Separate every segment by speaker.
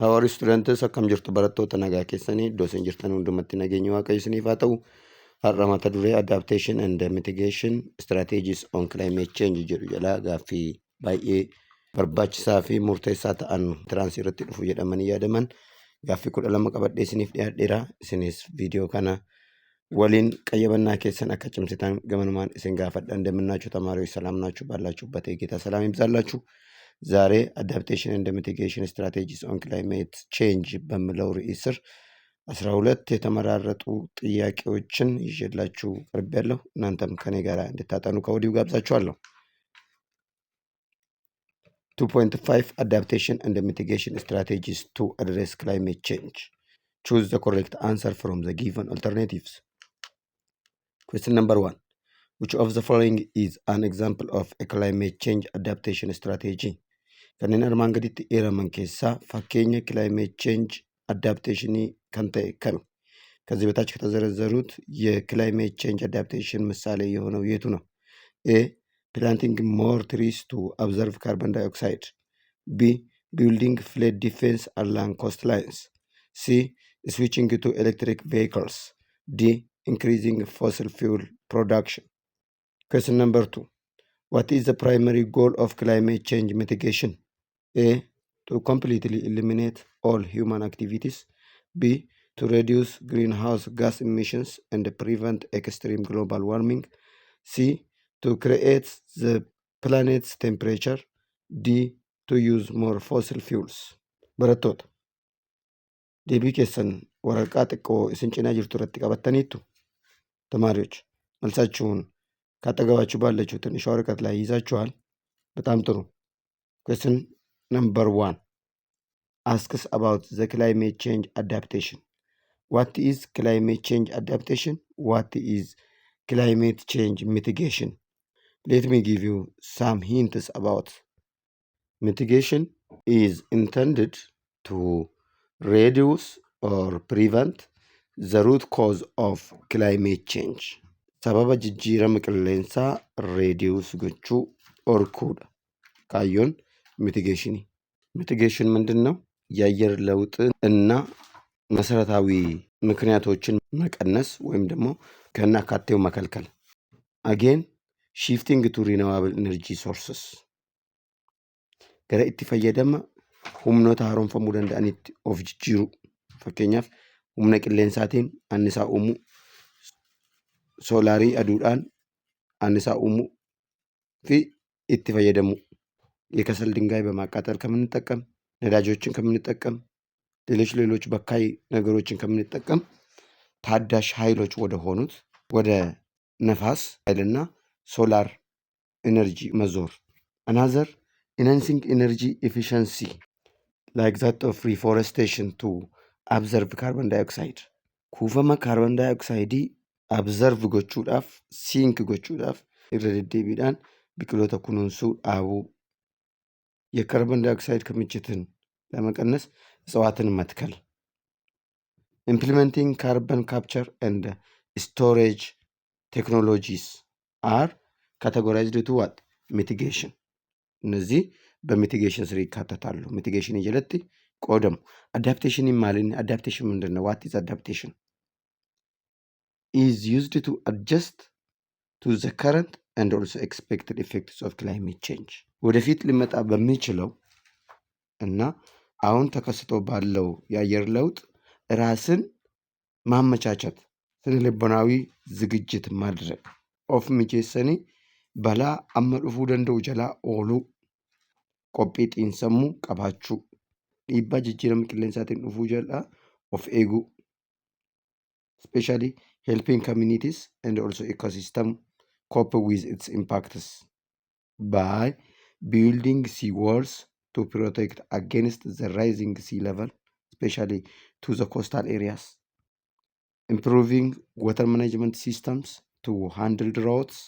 Speaker 1: How are students? Akkam jirtu barattoota? Nagaa keessanii? Iddoo isin jirtan hundumatti nageenyi Waaqayyo isiniif haa ta'u. Har'a mata duree "Adaptation and Mitigation Strategies on Climate Change" jedhu jalaa gaaffii baay'ee barbaachisaa fi murteessaa ta'an, entrance irratti dhufu jedhamanii yaadaman, gaaffii 12 qabadhee isiniif dhiyaadheera. Isinis viidiyoo kana waliin qayyabannaa keessan akka cimsitan gamanumaan isin gaafadha. እንደምናችሁ ተማሪዎች? ሰላም ናችሁ? ባላችሁበት የጌታ ሰላም ይብዛላችሁ። ዛሬ "Adaptation and Mitigation Strategies on Climate Change" በሚለው ርዕስ ስር 12 የተመራረጡ ጥያቄዎችን ይዤላችሁ ቀርቤያለሁ። እናንተም ከኔ ጋር እንድታጠኑ ከወዲሁ ጋብዛችኋለሁ። 2.5 Adaptation and Mitigation Strategies to Address Climate Change. Choose the correct answer from the given alternatives. Question number one. Which of the following is an example of a climate change adaptation strategy? Kanneen armaan gaditti eeraman keessaa fakkeenya climate change adaptationii kan ta'e kami? ከዚህ በታች ከተዘረዘሩት የ climate change adaptation ምሳሌ የሆነው የቱ ነው? A, planting more trees to absorb carbon dioxide. B, building flood defense along coastlines. C, switching to electric vehicles. D, increasing fossil fuel production. Question number two. What is the primary goal of climate change mitigation? A, to completely eliminate all human activities. B, to reduce greenhouse gas emissions and prevent extreme global warming. C, to create the planet's temperature. D, to use more fossil fuels. Barattoota, deebii keessan waraqaa xiqqoo isin cinaa jirtu irratti qabattaniittu? ተማሪዎች፣ መልሳችሁን ካጠገባችሁ ባለችው ትንሿ ወረቀት ላይ ይዛችኋል? በጣም ጥሩ። Question number one asks about the climate change adaptation. What is climate change adaptation? What is climate change mitigation? Let me give you some hints about mitigation. Is intended to reduce or prevent the root cause of climate change. Sababa jijjiirama qilleensaa reduce gochuu, dhorkuudha. Kaayyoon mitigationii. Mitigation ምንድን ነው? የአየር ለውጥ እና መሰረታዊ ምክንያቶችን መቀነስ ወይም ደግሞ ከናካቴው መከልከል። Again, shifting to renewable energy sources, gara itti fayyadama humnoota haaromfamuu danda'anitti of jijjiiruu. Fakkeenyaaf, humna qilleensaatiin annisaa uumuu, soolaarii aduudhaan annisaa uumuu fi itti fayyadamuu. የከሰል ድንጋይ በማቃጠል ከምንጠቀም፣ ነዳጆችን ከምንጠቀም፣ ሌሎች ሌሎች በካይ ነገሮችን ከምንጠቀም ታዳሽ ኃይሎች ወደ ሆኑት ወደ ነፋስ ኃይልና solar energy መዞር። Another, enhancing energy efficiency, like that of reforestation to absorb carbon dioxide. Kuufama carbon dioxide absorb gochuudhaaf, sink gochuudhaaf, irra deddeebiidhaan biqiloota kunuunsuu, dhaabuu, የካርበን ዳይኦክሳይድ ክምችትን ለመቀነስ እጽዋትን መትከል፣ implementing carbon capture and storage technologies are categorized to what? Mitigation. እነዚህ በ mitigation ስር ይካተታሉ። Mitigation jalatti qoodamu. Adaptation maalinni? Adaptation ምንድን ነው? What is adaptation? Is used to adjust to the current and also expected effects of climate change. ወደፊት ሊመጣ በሚችለው እና አሁን ተከስቶ ባለው የአየር ለውጥ ራስን ማመቻቸት፣ ስነ ልቦናዊ ዝግጅት ማድረግ፣ of mijeessanii balaa amma dhufuu danda'u jalaa ooluu, qophii xiinsammuu qabaachuu, dhiibbaa jijjiirama qilleensaatiin dhufuu jalaa of eeguu, especially helping communities and also ecosystem cope with its impacts by building sea walls to protect against the rising sea level, especially to the coastal areas, improving water management systems to handle droughts,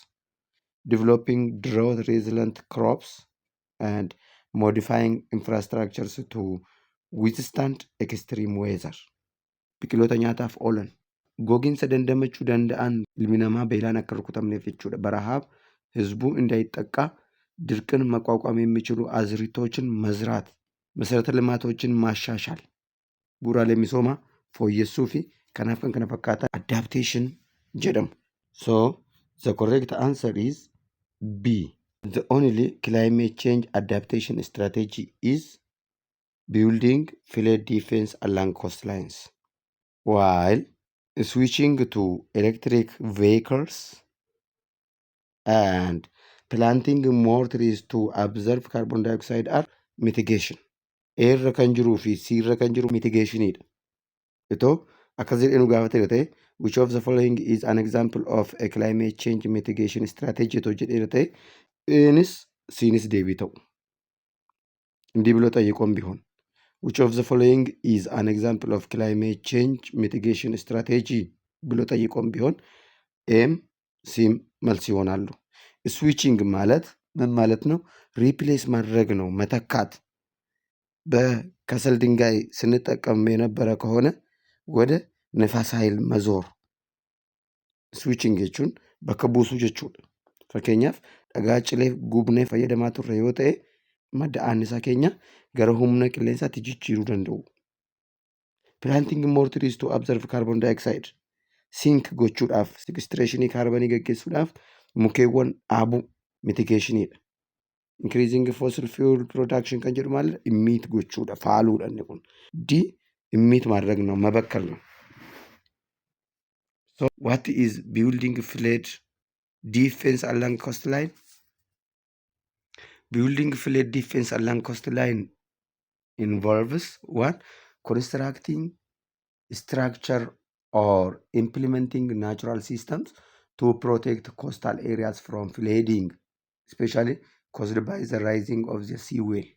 Speaker 1: developing drought resilient crops, and modifying infrastructures to withstand extreme weather. Biqiloota nyaataaf oolan gogiinsa dandamachuu danda'an, ilmi namaa beelaan akka hin rukutamneef jechuudha. በረሃብ ህዝቡ እንዳይጠቃ ድርቅን መቋቋም የሚችሉ አዝርዕቶችን መዝራት። መሰረተ ልማቶችን ማሻሻል, bu'uuraalee misoomaa fooyyessuu fi kanaaf kan kana fakkaatan adaptation jedhamu. So the correct answer is B. The only climate change adaptation strategy is building flood defense along coastlines, while switching to electric vehicles and planting more trees to absorb carbon dioxide are mitigation. A irra kan jiruu fi C irra kan jiru mitigationidha. Itoo akkas jedhee nu gaafateera ta'e, "Which of the following is an example of a climate change mitigation strategy?" itoo jedheera ta'e, A'nis C'nis deebii ta'u. እንዲህ ብሎ ጠይቆም ቢሆን "Which of the following is an example of climate change mitigation strategy?" ብሎ ጠይቆም ቢሆን A'ም C'ም መልስ ይሆናሉ። Switching ማለት ምን ማለት ነው? Replace ማድረግ ነው፣ መተካት። በከሰል ድንጋይ ስንጠቀም የነበረ ከሆነ ወደ ንፋስ ኃይል መዞር። Switching jechuun bakka buusuu jechuudha. Fakkeenyaaf, dhagaa cilee gubnee fayyadamaa turre yoo ta'e, madda annisaa keenya gara humna qilleensaatti jijjiiruu danda'u. Planting more trees to absorb carbon dioxide sink gochuudhaaf, sequestration kaarbanii gaggeessuudhaaf mukeewwan dhaabuu mitigationidha. Increasing fossil fuel production kan jedhu maalidha? Emit gochuudha, faaluudha inni kun. D emit ማድረግ ነው፣ መበከል ነው። So what is building flood defense along coastline? Building flood defense along coastline involves one, constructing structure or implementing natural systems to protect coastal areas from flooding, especially caused by the rising of the sea level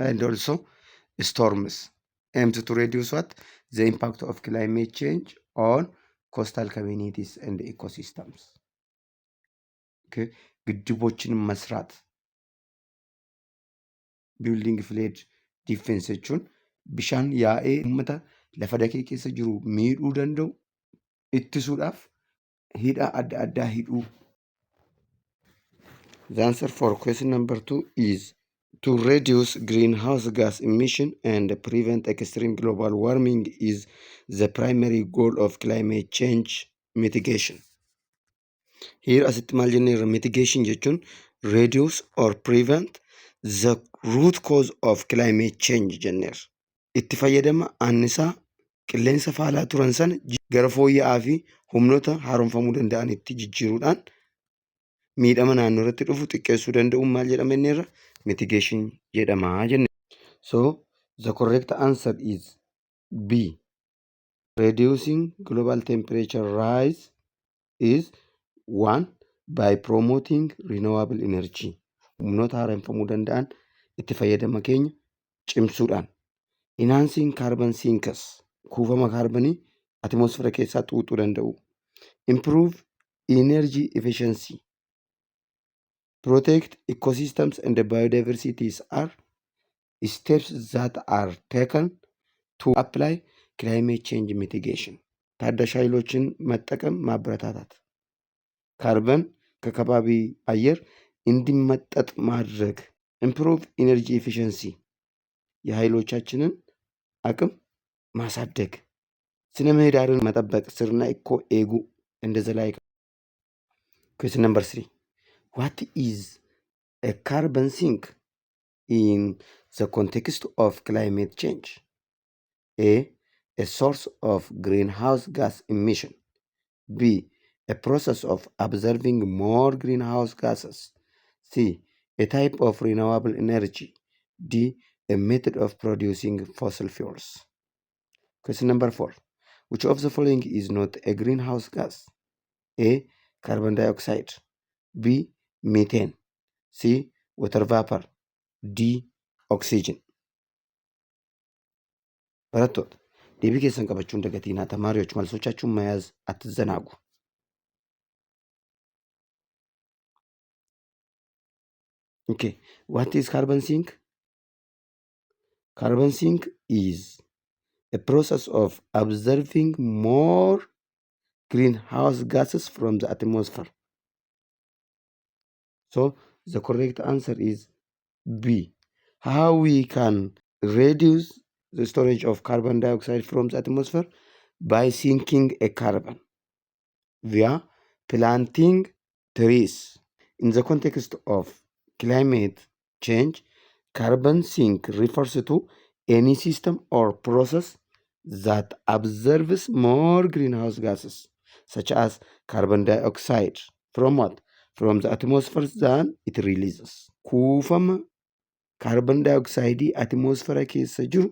Speaker 1: and also storms. Aims to reduce what? The impact of climate change on coastal communities and ecosystems. Okay. ግድቦችን መስራት building flood defense jechuun bishaan yaa'ee uummata lafa dakee keessa jiru miidhuu danda'u ittisuudhaaf hidha adda addaa hidhuu. The answer for question number two is to reduce greenhouse gas emission and prevent extreme global warming is the primary goal of climate change mitigation. Here asitti maal jenneerra? Mitigation jechuun reduce or prevent the root cause of climate change jenneerra. Itti fayyadama annisaa qilleensa faalaa turan sana gara fooyya'aa fi humnoota haaromfamuu danda'anitti jijjiiruudhaan miidhama naannoo irratti dhufu xiqqeessuu danda'uun maal jedhama jenneerra? Mitigation jedhama jenne. So the correct answer is B. Reducing global temperature rise is one, by promoting renewable energy. Humnoota haaromfamuu danda'an itti fayyadama keenya cimsuudhaan. Enhancing carbon sinks, kuufama kaarbanii atmosfeera keessaa xuuxuu danda'u. Improve energy efficiency. Protect ecosystems and biodiversities are steps that are taken to apply climate change mitigation. ታዳሽ ኃይሎችን መጠቀም ማበረታታት፣ ካርበን ከከባቢ አየር እንዲመጠጥ ማድረግ፣ improve energy efficiency የኃይሎቻችንን አቅም ማሳደግ፣ ስነ ምህዳርን መጠበቅ፣ sirna eco eeguu እንደዚ like. Question number three. What is a carbon sink in the context of climate change? A. A source of greenhouse gas emission. B. A process of absorbing more greenhouse gases. C. A type of renewable energy. D. A method of producing fossil fuels. Question number four. Which of the following is not a greenhouse gas? A. Carbon dioxide. B. Methane. C. Water vapor. D. Oxygen. Barattoota, deebii keessan qabachuu hin dagatinaa. ተማሪዎች, መልሶቻችሁን መያዝ አትዘናጉ። Okay, what is carbon sink? Carbon sink is a process of absorbing more greenhouse gases from the atmosphere. So the correct answer is B. How we can Reduce the storage of carbon dioxide from the atmosphere by sinking a carbon via planting trees. In the context of climate change, carbon sink refers to any system or process that absorbs more greenhouse gases, such as carbon dioxide, from what? From the atmosphere than it releases. Kuufama kaarban daayoksayidii atmosfera keessa jiru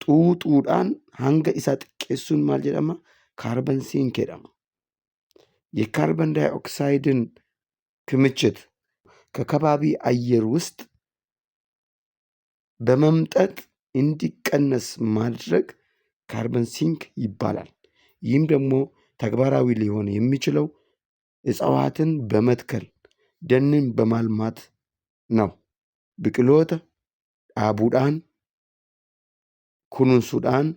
Speaker 1: xuuxuudhaan hanga isaa xiqqeessuun maal jedhama? Carbon sink jedhama. የካርበን ዳይኦክሳይድን ክምችት ከከባቢ አየር ውስጥ በመምጠጥ እንዲቀነስ ማድረግ carbon sink ይባላል። ይህም ደግሞ ተግባራዊ ሊሆን የሚችለው እጽዋትን በመትከል ደንን በማልማት ነው። Biqiloota dhaabuudhaan kunuunsuudhaan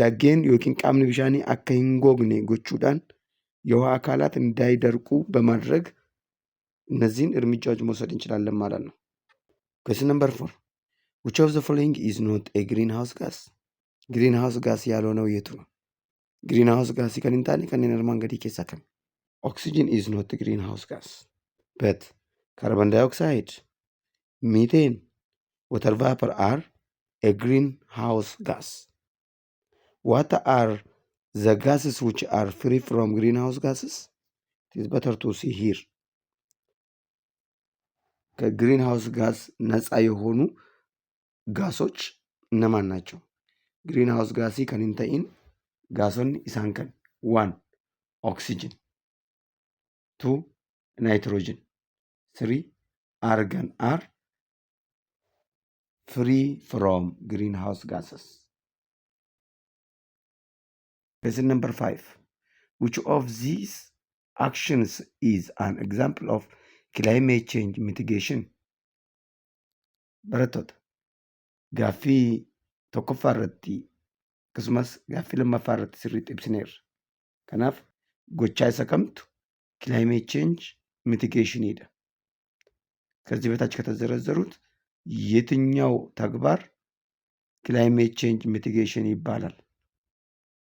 Speaker 1: laggeen yookiin qaamni bishaanii akka hin gogne gochuudhaan የውሃ አካላት እንዳይደርቁ በማድረግ እነዚህን እርምጃዎች መውሰድ እንችላለን ማለት ነው። Question number 4. Which of the following is not a greenhouse gas? Greenhouse gas ያልሆነው የቱ ነው? Greenhouse gas kan hin taane kanneen armaan gadii keessaa kami? Oxygen is not a greenhouse gas, but carbon dioxide, methane, water vapor are a greenhouse gas. What are the gases which are free from greenhouse gases? It is better to see here. ከ greenhouse gas ነፃ የሆኑ ጋሶች እነማን ናቸው? Greenhouse gaasii kan hin ta'in gaasonni isaan kan one, oxygen, two, nitrogen, three, argon are free from greenhouse gases. Question number 5. Which of these actions is an example of climate change mitigation? Barattoota, gaaffii tokkoffaa irratti akkasumas gaaffii lammaffaa irratti sirriitti ibsineerra. Kanaaf gochaa isa kamtu climate change mitigationidha? ከዚህ በታች ከተዘረዘሩት የትኛው ተግባር climate change mitigation ይባላል?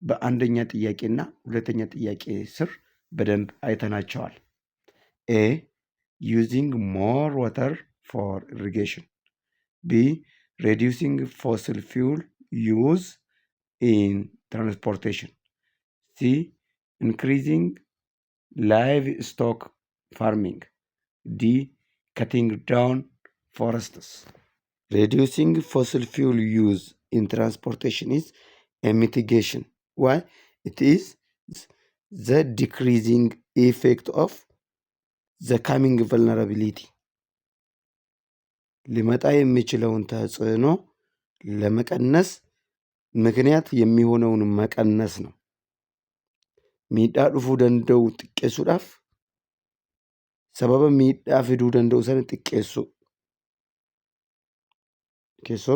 Speaker 1: በአንደኛ ጥያቄና ሁለተኛ ጥያቄ ስር በደንብ አይተናቸዋል። A, using more water for irrigation, B, reducing fossil fuel use in transportation, C, increasing livestock farming, D, cutting down forests. Reducing fossil fuel use in transportation is a mitigation. Why? It is the decreasing effect of the coming vulnerability. ሊመጣ የሚችለውን ተጽዕኖ ለመቀነስ ምክንያት የሚሆነውን መቀነስ ነው። Miidhaa dhufuu danda'u xiqqeessuudhaaf sababa miidhaa fiduu danda'u sana xiqqeessuu. Okay, so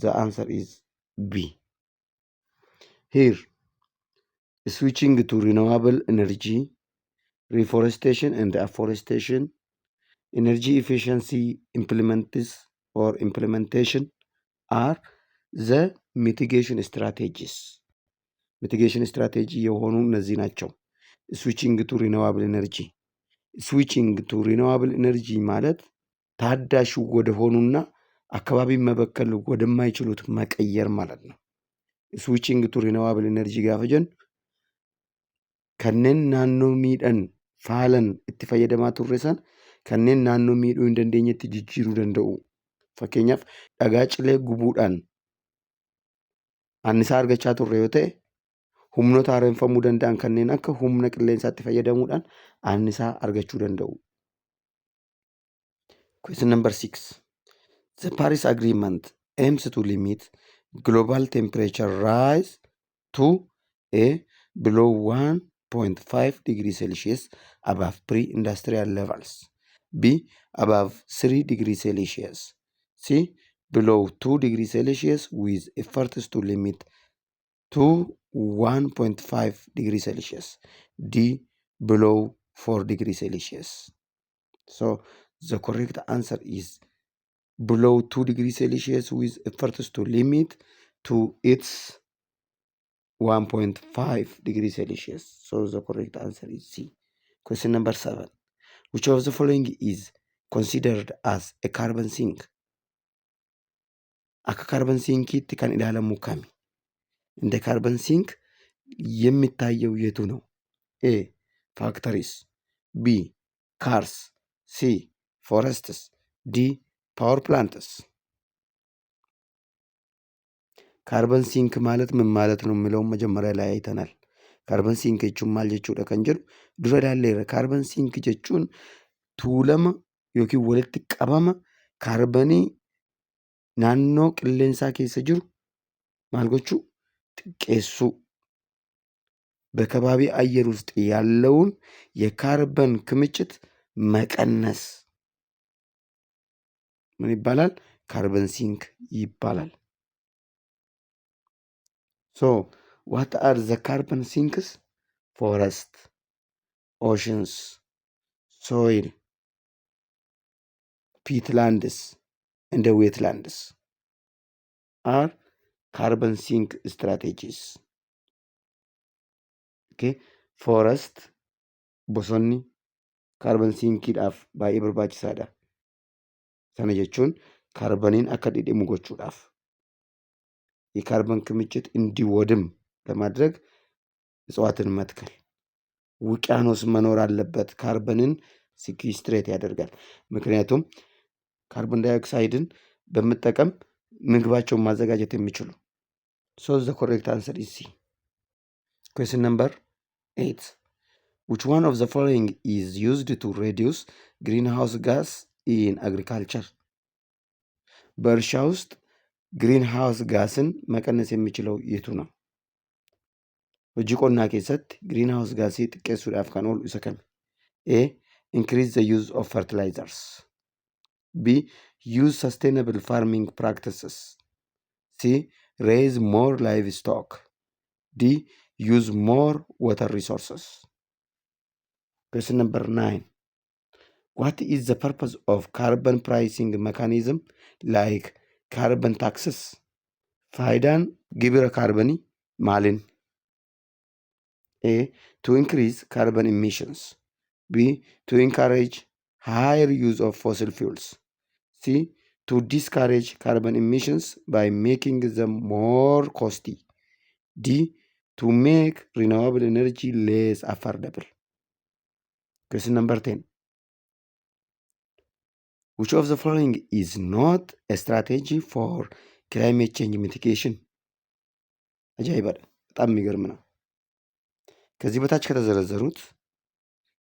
Speaker 1: the answer is B. Here, switching to renewable energy, reforestation and afforestation, energy efficiency implements or implementation are the mitigation strategies. Mitigation strategy የሆኑ እነዚህ ናቸው። Switching to renewable energy. Switching to renewable energy ማለት ታዳሽ ወደሆኑና አካባቢን መበከል ወደማይችሉት መቀየር ማለት ነው። Switching to renewable energy gaafa jennu kanneen naannoo miidhan faalan itti fayyadamaa turre sana kanneen naannoo miidhuu hin dandeenyetti jijjiiruu danda'u. Fakkeenyaaf dhagaa cilee gubuudhaan annisaa argachaa turre yoo ta'e, humnoota haaromfamuu danda'an kanneen akka humna qilleensaatti fayyadamuudhaan annisaa argachuu danda'u. Question number 6. The Paris Agreement aims to limit global temperature rise to A, below 1.5 degrees Celsius above pre-industrial levels, B, above 3 degrees Celsius, C, below 2 degrees Celsius with efforts to limit to 1.5 degrees Celsius, D, below 4 degrees Celsius. So the correct answer is Below 2 degrees Celsius with efforts to limit to its 1.5 degrees Celsius. So the correct answer is C. Question number 7. Which of the following is considered as a carbon sink? Akka carbon sinkiitti kan ilaalamu kami? እንደ carbon sink የሚታየው የቱ ነው? A, factories፣ B, cars፣ C, forests፣ D, power plants። Carbon sink ማለት ምን ማለት ነው የሚለውን መጀመሪያ ላይ አይተናል። Carbon sink jechuun maal jechuudha kan jedhu dura ilaalleerra. Carbon sink jechuun tuulama yookiin walitti qabama kaarbanii naannoo qilleensaa keessa jiru maal gochuu xiqqeessuu. በከባቢ አየር ውስጥ ያለውን የካርበን ክምችት መቀነስ ምን ይባላል? Carbon sink ይባላል። So what are the carbon sinks? Forest፣ oceans፣ soil፣ peatlands and wetlands are carbon sink strategies. Okay. Forest, bosonni carbon sinkiidhaaf baay'ee barbaachisaadha. Sana jechuun kaarbaniin akka dhidhimu gochuudhaaf የካርበን ክምችት እንዲወድም ለማድረግ እጽዋትን መትከል። ውቅያኖስ መኖር አለበት። ካርበንን sequestrate ያደርጋል። ምክንያቱም ካርቦን ዳይኦክሳይድን በመጠቀም ምግባቸውን ማዘጋጀት የሚችሉ። So the correct answer is C. Question number 8. Which one of the following is used to reduce greenhouse gas in agriculture? በእርሻ ውስጥ greenhouse gasን መቀነስ የሚችለው የቱ ነው? Hojii qonnaa keessatti greenhouse gasii xiqqeessuudhaaf kan oolu isa kami? A. Increase the use of fertilizers. B. Use sustainable farming practices. C. Raise more livestock. D. Use more water resources. Question number 9. What is the purpose of carbon pricing mechanism like carbon taxes? Faayidaan gibira kaarbanii maalin? A. To increase carbon emissions. B. To encourage higher use of fossil fuels. C. To discourage carbon emissions by making them more costly. D. To make renewable energy less affordable. Question number 10. Which of the following is not a strategy for climate change mitigation? አጃኢባድha። በጣም የሚገርም ነው። ከዚህ በታች ከተዘረዘሩት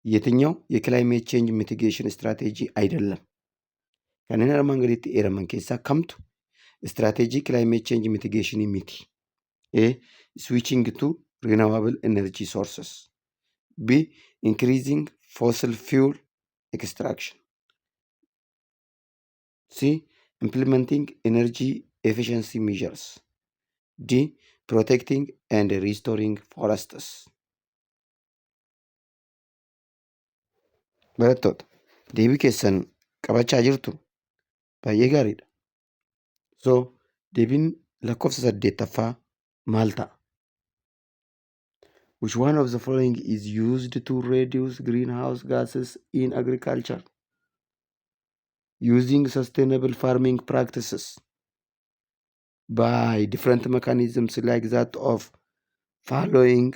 Speaker 1: የትኛው የ climate change mitigation strategy አይደለም? Kanneen armaan gaditti eeraman keessaa kamtu strategy climate change mitigation miti? A. Switching to renewable energy sources. B. Increasing fossil fuel extraction. C. Implementing energy efficiency measures. D. Protecting and restoring forests. Barattoota, deebii keessan qabachaa jirtu, baay'ee gaariidha. So deebiin lakkoofsa saddeettaffaa maal ta'a? Which one of the following is used to reduce greenhouse gases in agriculture? Using sustainable farming practices by different mechanisms like that of fallowing,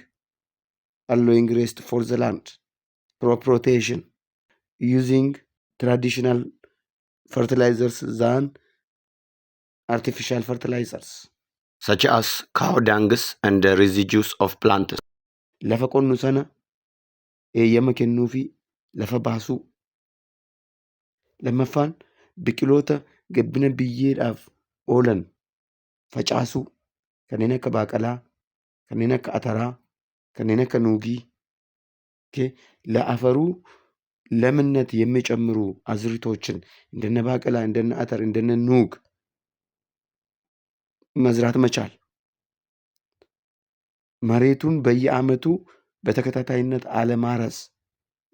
Speaker 1: allowing rest for the land, crop rotation, using traditional fertilizers than artificial fertilizers, such as cow dungs and the residues of plants. Lafa qonnu sana eeyyama kennuufi lafa baasuu. Lammaffaan biqiloota gabbina biyyeedhaaf oolan facaasuu, kanneen akka baaqelaa, kanneen akka ataraa, kanneen akka nuugii, ለአፈሩ ለምነት የሚጨምሩ አዝርዕቶችን እንደነ ባቄላ፣ እንደነ አተር፣ እንደነ ኑግ መዝራት መቻል። መሬቱን በየዓመቱ በተከታታይነት አለማረስ፣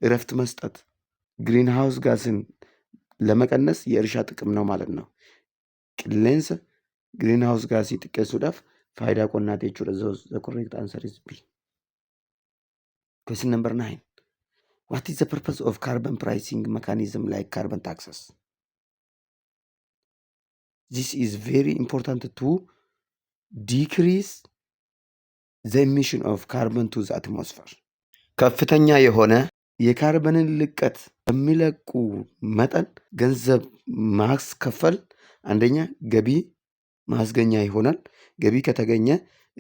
Speaker 1: እረፍት መስጠት፣ greenhouse gasን ለመቀነስ የእርሻ ጥቅም ነው ማለት ነው። Qilleensa greenhouse gaasii xiqqeessuudhaaf faayidaa qonnaati jechuudha. The correct answer is B. Question number 9. What is the purpose of carbon pricing mechanism like carbon taxes? This is very important to decrease the emission of carbon to the atmosphere. ከፍተኛ የሆነ የካርበንን ልቀት በሚለቁ መጠን ገንዘብ ማስከፈል አንደኛ ገቢ ማስገኛ ይሆናል። ገቢ ከተገኘ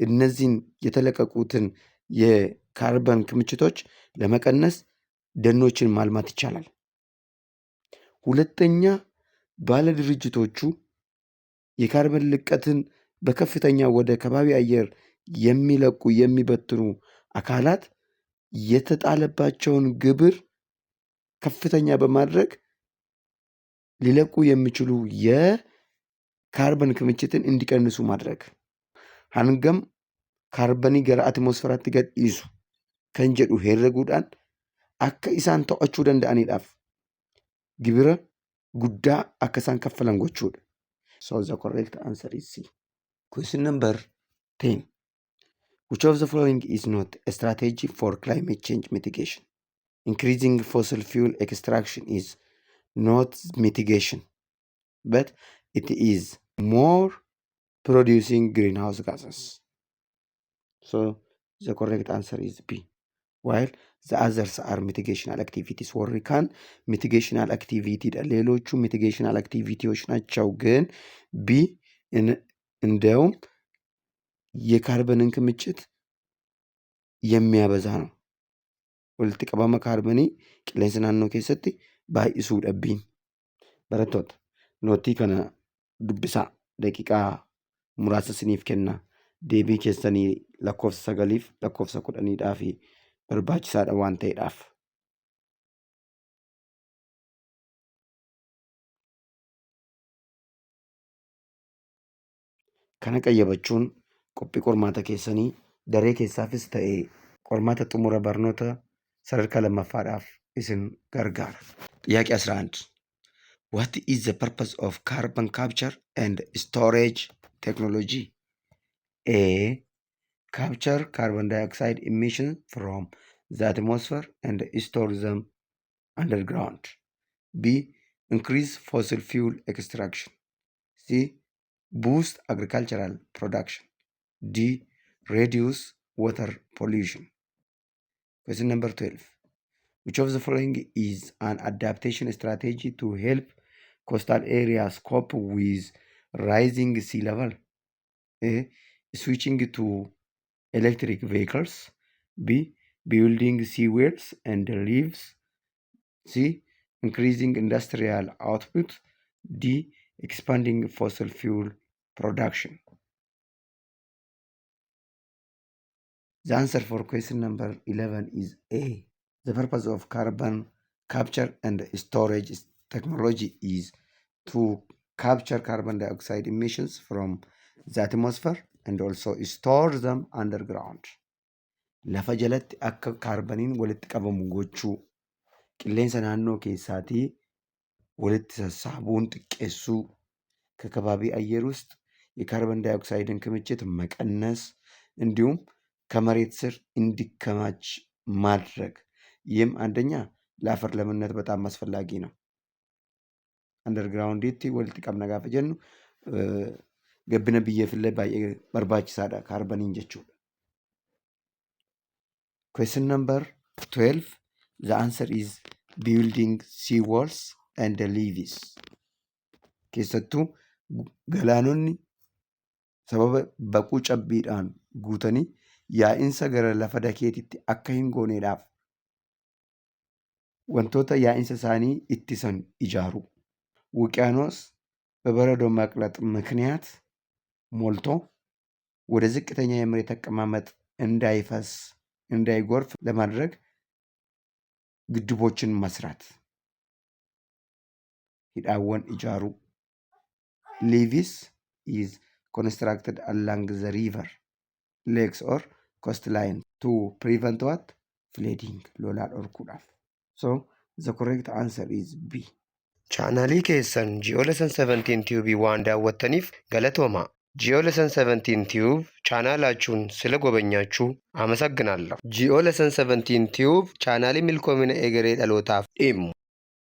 Speaker 1: እነዚህን የተለቀቁትን የካርበን ክምችቶች ለመቀነስ ደኖችን ማልማት ይቻላል። ሁለተኛ ባለድርጅቶቹ የካርበን ልቀትን በከፍተኛ ወደ ከባቢ አየር የሚለቁ የሚበትኑ አካላት የተጣለባቸውን ግብር ከፍተኛ በማድረግ ሊለቁ የሚችሉ የካርበን ክምችትን እንዲቀንሱ ማድረግ hangam kaarbanii gara atmosferaatti gad dhiisu kan jedhu herreguudhaan akka isaan to'achuu danda'aniidhaaf gibira guddaa akka isaan kaffalan gochuudha. So the correct answer is C. Question number 10. Which of the following is not a strategy for climate change mitigation? Increasing fossil fuel extraction is not mitigation, but it is more producing greenhouse gases. So the correct answer is B. While the others are mitigational activities. Warri kaan mitigational activity dha. ሌሎቹ mitigational activity ዎች ናቸው። ግን B እንዲያውም የካርበንን ክምችት የሚያበዛ ነው። Walitti qabama kaarbanii qilleensa naannoo keessatti baay'isuudha B'n. Barattoota, nootii kana dubbisaa, daqiiqaa muraasa isiniif kenna. Deebii keessanii lakkoofsa sagaliif lakkoofsa kudhaniidhaa fi barbaachisaadha waan ta'eedhaaf. Kana qayyabachuun qophii qormaata keessanii daree keessaafis ta'e qormaata xumura barnoota sadarkaa lammaffaadhaaf isin gargaara. ጥያቄ 11. What is the purpose of carbon capture and storage technology? A. Capture carbon dioxide emissions from the atmosphere and store them underground. B. Increase fossil fuel extraction. C. Boost agricultural production. D. Reduce water pollution. Question number 12. Which of the following is an adaptation strategy to help coastal areas cope with rising sea level? A. Switching to electric vehicles. B. Building sea walls and levees. C. Increasing industrial output. D. Expanding fossil fuel production. The answer for question number 11 is A. The purpose of carbon capture and storage technology is to capture carbon dioxide emissions from the atmosphere and also store them underground. Lafa jalatti akka kaarbaniin walitti qabamu gochuu, qilleensa naannoo keessaatii walitti sassaabuun xiqqeessuu, ከከባቢ አየር ውስጥ የካርበን ዳይኦክሳይድን ክምችት መቀነስ እንዲሁም ከመሬት ስር እንዲከማች ማድረግ። ይህም አንደኛ ለአፈር ለምነት በጣም አስፈላጊ ነው። Undergrounditti walitti qabna gaafa jennu gabbina biyyeefillee baay'ee barbaachisaadha kaarbaniin jechuudha. Question number 12. The answer is building sea walls and levees. Keessattuu galaanonni sababa baquu cabbiidhaan guutanii yaa'insa gara lafa dakeetitti akka hin gooneedhaaf wantoota yaa'insa isaanii ittisan ijaaruu. ውቅያኖስ በበረዶ መቅለጥ ምክንያት ሞልቶ ወደ ዝቅተኛ የመሬት አቀማመጥ እንዳይፈስ እንዳይጎርፍ ለማድረግ ግድቦችን መስራት፣ hidhaawwan ijaaruu. Levees is constructed along the river, lakes or coastline to prevent what? Flooding, lolaa dhorkuudhaaf. So the correct answer is B. Chaanaalii keessan Geo Lesson 17 Tube waan daawwattaniif galatooma. Geo Lesson 17 Tube ቻናላችሁን ስለጎበኛችሁ አመሰግናለሁ። Geo Lesson 17 Tube chaanaalii milkoomina egeree dhalootaaf dhimmu.